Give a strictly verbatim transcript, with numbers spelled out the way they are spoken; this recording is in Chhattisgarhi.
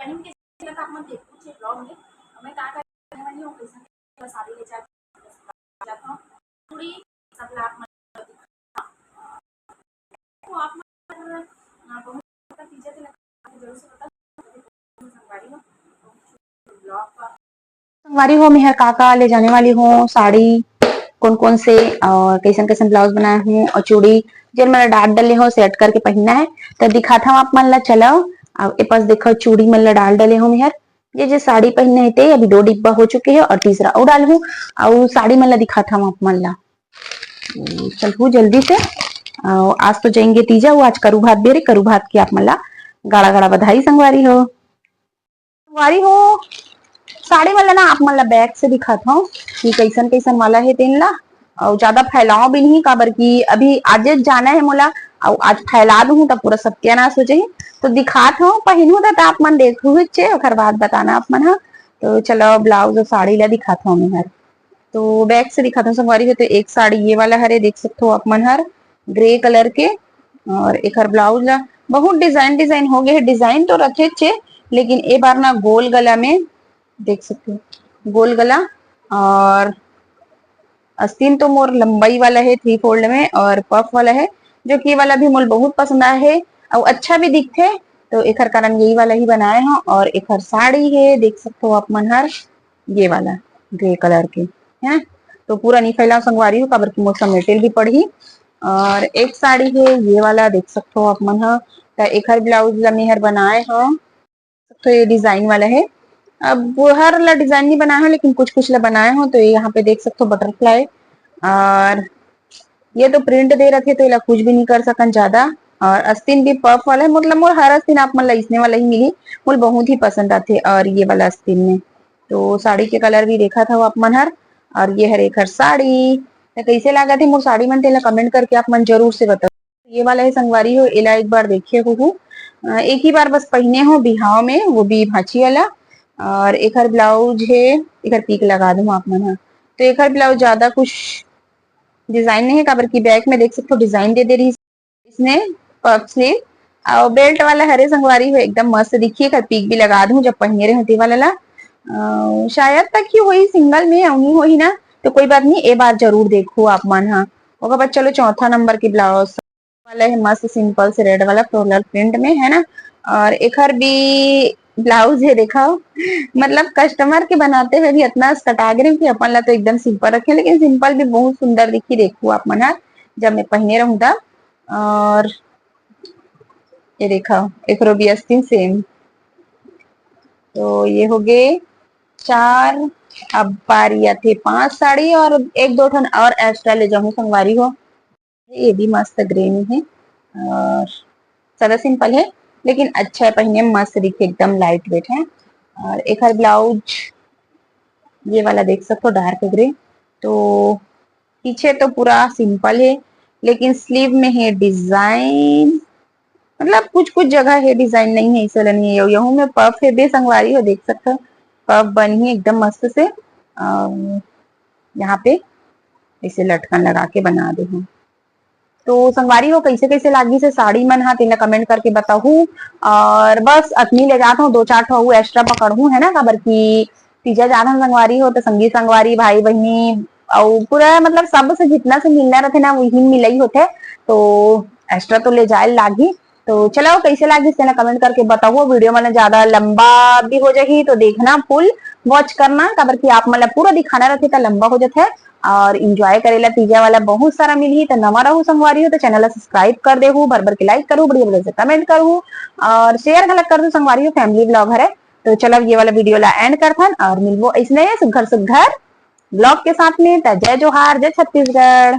टाइम के साथ आप मन देखो छे ब्लॉग में, मैं का करने वाली हूँ, कैसे साड़ी ले जाती हूँ, चूड़ी, सब ला आप मन तो आप मन, अ, बहुत तीजा के लगा जरूर से बता, संगवारी हो, ब्लॉग का संगवारी हो, मैं हर का का ले जाने वाली हूँ, साड़ी कौन कौन से और कैसन कैसन ब्लाउज बनाए हूँ और चूड़ी जेन मन ला डाल डले हो सेट करके पहनना है, तो दिखात हूँ आप मन ला। चलो, अब ए पास देखो, चूड़ी मन ला डाल डले हो मैं हर। ये जो साड़ी पहनने है ते अभी दो डिब्बा हो चुके हैं और तीसरा और डाल हूँ। और साड़ी मन ला दिखात हूँ आप मन ला। चलहू जल्दी से। अ, आज तो जाएंगे तीजा, वो आज करू भात बेरे, करू भात की आप मन ला गाड़ा गाड़ा बधाई संगवारी हो। संगवारी हो, साड़ी मन ला ना आप मन ला बैक से दिखात हूँ कि कैसन कैसन वाला है तेन ला। और ज्यादा फैलाव भी नहीं, काबर कि अभी आज जाना है मोला, और आज फैला दूँ त पूरा सत्यानाश हो जाही। तो दिखात हूँ, पहनू त आप मन देखहू चे, ओकर बाद बताना आप मन हा। तो चलो, ब्लाउज और साड़ी ला दिखात हूँ मैं हर। तो बैक से दिखात हूँ संगवारी हो, तो एक साड़ी ये वाला हरे, देख सकते हो आप मन हर, ग्रे कलर के। और एकर ब्लाउज ला बहुत डिजाइन डिजाइन हो गए है, डिजाइन तो रथे चे, लेकिन ए बार ना गोल गला में देख सकते हो, गोल गला और आस्तीन तो मोर लंबाई वाला है थ्री फोल्ड में और पफ वाला है, जो कि ये वाला भी मोल बहुत पसंद आया है और अच्छा भी दिखथे, तो एकर कारण यही वाला ही बनाए हो। और एकर साड़ी है, देख सकते हो आप मन हर, ये वाला ग्रे कलर के है, तो पूरा नहीं फैलाव संगवारी हो, काबर कि मोर समेटेल भी पड़ही। और एक साड़ी है ये वाला, देख सकते हो आप मन ह, त एकर ब्लाउज ला मेहर बनाए हो, तो ये डिजाइन वाला है। अब वो हर ला डिजाइन नहीं बनाए हो, लेकिन कुछ कुछ ला बनाए हो। तो ये यहाँ पे देख सकते हो बटरफ्लाई, और ये तो प्रिंट दे रखे, तो एला कुछ भी नहीं कर सकन ज्यादा। और अस्तीन भी पफ वाला है, मतलब मोर हर अस्तीन आप मन ला इसने वाला ही मिली, मोर बहुत ही पसंद आथे। और ये वाला अस्तीन में तो साड़ी के कलर भी देखा था आप मन हर, और ये हर एक हर साड़ी। तो कैसे लागत है मोर साड़ी मन, तेला कमेंट करके आप मन जरूर से बताओ। ये वाला है संगवारी हो, एला एक बार देखे हो, अ, एक ही बार बस पहने हो बिहाव में, वो भी भांची वाला। और एकर ब्लाउज है, एकर पिक लगा दूँ आप मन ह। तो एकर ब्लाउज ज्यादा कुछ डिजाइन नहीं है, काबर की बैक में देख सकते हो डिजाइन दे दे रही इसने पफ स्लीव। और बेल्ट वाला हरे संगवारी हो, एकदम मस्त दिखी, एकर पिक भी लगा दूँ जब पहने रहे होती वाला ला। अ, शायद तक ही होही सिंगल में, अउनी होही ना, तो कोई बात नहीं, ए बार जरूर देखो आप मन ह। ओकर बाद चलो चौथा नंबर के ब्लाउज वाला है, मस्त सिंपल से रेड वाला फ्लोरल प्रिंट में है ना। और एकर भी ब्लाउज है, देखा, मतलब कस्टमर के बनाते हुए भी इतना कटा गए कि अपन ला तो एकदम सिंपल रखे, लेकिन सिंपल भी बहुत सुंदर दिखी, देखो आप मन ह, जब मैं पहने रहूँ तब। और ये देखा, एकरो भी अस्तीन सेम। तो ये हो गए चार, अब बारी आथे पांच साड़ी और एक दो ठन और एक्स्ट्रा ले जाऊँ संगवारी हो। ये भी मस्त ग्रे में है और सादा सिंपल है, लेकिन अच्छा है पहने में, मस्त दिखे, एकदम लाइट वेट है। और एकर ब्लाउज ये वाला देख सकते हो, डार्क ग्रे। तो पीछे तो पूरा सिंपल है, लेकिन स्लीव में है डिजाइन, मतलब कुछ कुछ जगह है डिजाइन नहीं है, इस वाला नहीं है। यहू में पफ है बे संगवारी हो, देख सकते हो पफ बनी है एकदम मस्त से। अम, यहाँ पे ऐसे लटकन लगा के बना दे हूँ। तो संगवारी हो, कैसे कैसे लागी से साड़ी मन हा, तेला कमेंट करके बताहू। और बस अतनी ले जात हूँ, दो चार ठो अउ एक्स्ट्रा पकड़हू, है ना, काबर की तीजा जात हन संगवारी हो, तो संगी संगवारी, भाई बहिनी, अउ पूरा मतलब सब से जितना से मिलना रहथे ना, वही मिलई होथे, तो एक्स्ट्रा तो ले जाए लागही। तो चलो, कैसे लागिस तेला कमेंट करके बताओ। वीडियो मन ज्यादा लंबा भी हो जाही तो देखना, फुल वॉच करना, काबर कि आप मन ला पूरा दिखाना रहथे त लंबा हो जाथे। और एंजॉय करेला तीजा वाला बहुत सारा मिलही। तो नवा रहू संगवारी हो तो चैनल ला सब्सक्राइब कर देहू, भर भर के लाइक करू, बढ़िया बढ़िया से कमेंट करू और शेयर घलक कर दू संगवारी हो, फैमिली व्लॉग हरे। तो चलो, ये वाला वीडियो ला एंड करथन और मिलबो ऐसने सुघर सुघर व्लॉग के साथ में। त जय जोहार, जय छत्तीसगढ़।